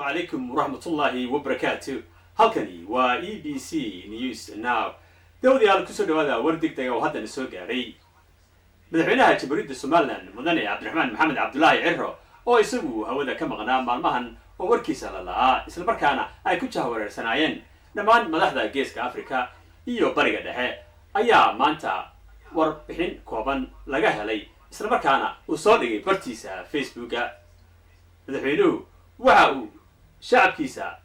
Calaykum waraxmatullaahi wabarakaatu. Halkani waa EBC News Now. Daawadayaal, kusoo dhawaada war deg dega oo haddana soo gaadhay. Madaxweynaha Jamhuuriyadda Somaliland, Mudane Cabdiraxmaan Maxamed Cabdulaahi Ciro, oo isagu hawada ka maqnaa maalmahan oo warkiisa la la'aa, islamarkaana ay ku jahwareersanaayeen dhammaan madaxda Geeska Africa iyo Bariga Dhexe, ayaa maanta warbixin kooban laga helay, islamarkaana uu soo dhigay bartiisa Facebooka. Madaxweynuhu waxa uu shacabkiisa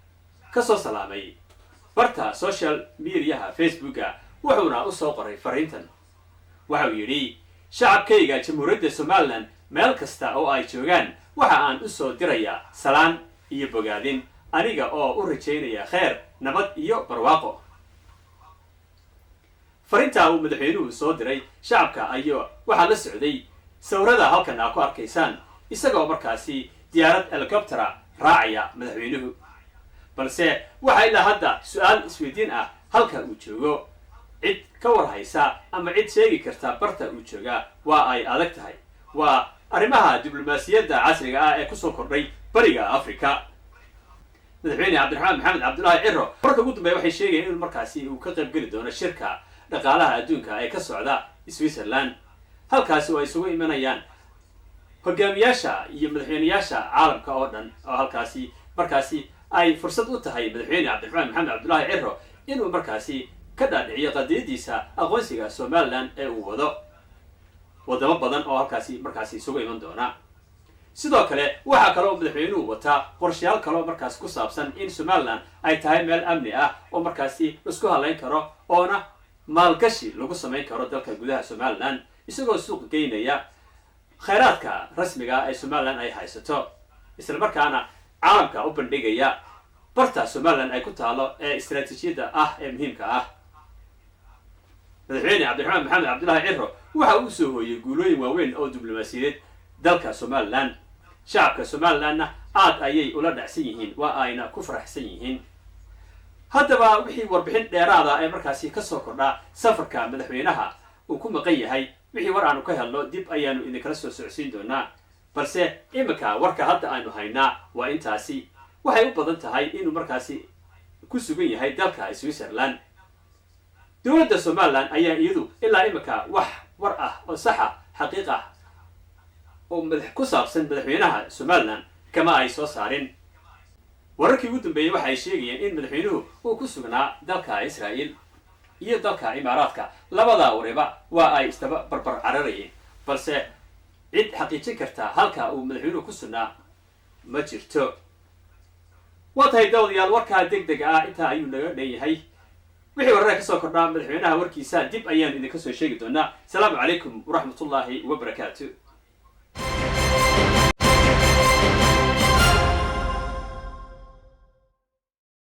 ka soo salaamay barta social mediaha Facebooka, wuxuuna u soo qoray fariintan. Waxa uu yidhi: "Shacabkayga Jamhuuriyadda Somaliland meel kasta oo ay joogaan, waxa aan u soo dirayaa salaan iyo bogaadin, aniga oo u rajaynaya kheer, nabad iyo barwaaqo." Fariintaa uu madaxweynuhu soo diray shacabka ayaa waxaa la socday sawirada halkan aa ku arkaysaan, isagoo markaasi diyaarad helicoptera raacaya madaxweynuhu. Balse waxaa ilaa hadda su-aal isweydiin ah halka uu joogo. Cid ka war haysa ama cid sheegi karta barta uu joogaa waa ay adag tahay. Waa arrimaha diblomaasiyadda casriga ah ee kusoo kordhay Bariga Africa. Madaxweyne Cabdiraxmaan Maxamed Cabdulaahi Ciro, warka ugu dambeeya waxay sheegayeen inuu markaasi uu ka qayb geli doono shirka dhaqaalaha adduunka ee ka socda Switzerland, halkaasi oo ay isugu imanayaan hogaamiyaasha iyo madaxweyneyaasha caalamka oo dhan, oo halkaasi markaasi ay fursad u tahay madaxweyne Cabdiraxmaan Maxamed Cabdulaahi Ciro inuu markaasi ka dhaadhiciyo qadiyadiisa aqoonsiga Somaliland ee uu wado wadamo badan oo halkaasi markaasi isugu iman doona. Sidoo kale waxaa kale oo madaxweynuhu wataa qorshayaal kaleo markaasi ku saabsan in Somaliland ay tahay meel amni ah oo markaasi laisku halayn karo, oona maalgashi lagu samayn karo dalka gudaha Somaliland, isagoo suuq geynaya khayraadka rasmiga ah ee Somaliland ay haysato, isla markaana caalamka u bandhigaya barta Somaliland ay ku taalo ee istaraatiijiyadda ah ee muhiimka ah. Madaxweyne Cabdiraxmaan Maxamed Cabdullaahi Ciro waxa uu soo hooyey guulooyin waaweyn oo diblomaasiyadeed dalka Somaliland. Shacabka Somalilandna aad ayay ula dhacsan yihiin, waa ayna ku faraxsan yihiin. Haddaba wixii warbixin dheeraada ee markaasi kasoo kordhaa safarka madaxweynaha uu ku maqan yahay, wixii war aanu ka helno dib ayaanu idinkala soo socodsiin doonaa. Balse iminka warka hadda aanu haynaa waa intaasi. Waxay u badan tahay inuu markaasi ku sugan yahay dalka Switzerland. Dowladda Somaliland ayaa iyadu ilaa iminka wax war ah oo saxa, xaqiiq ah oo madax ku saabsan madaxweynaha Somaliland kama ay soo saarin. Wararkii ugu dambeeyey waxa ay sheegayeen in madaxweynuhu uu ku sugnaa dalka Israa'il iyo dalka Imaaraadka. Labadaa wariba waa ay isdaba barbar cararayeen, balse cid xaqiijin karta halka uu madaxweynuhu ku sugnaa ma jirto. Waa tahay, daawadayaal, warkaa deg dega ah intaa ayuu naga dhan yahay. Wixii wararka kasoo kordhaa madaxweynaha warkiisa dib ayaanu idinka soo sheegi doonaa. Asalaamu calaykum waraxmatullaahi wabarakaatu.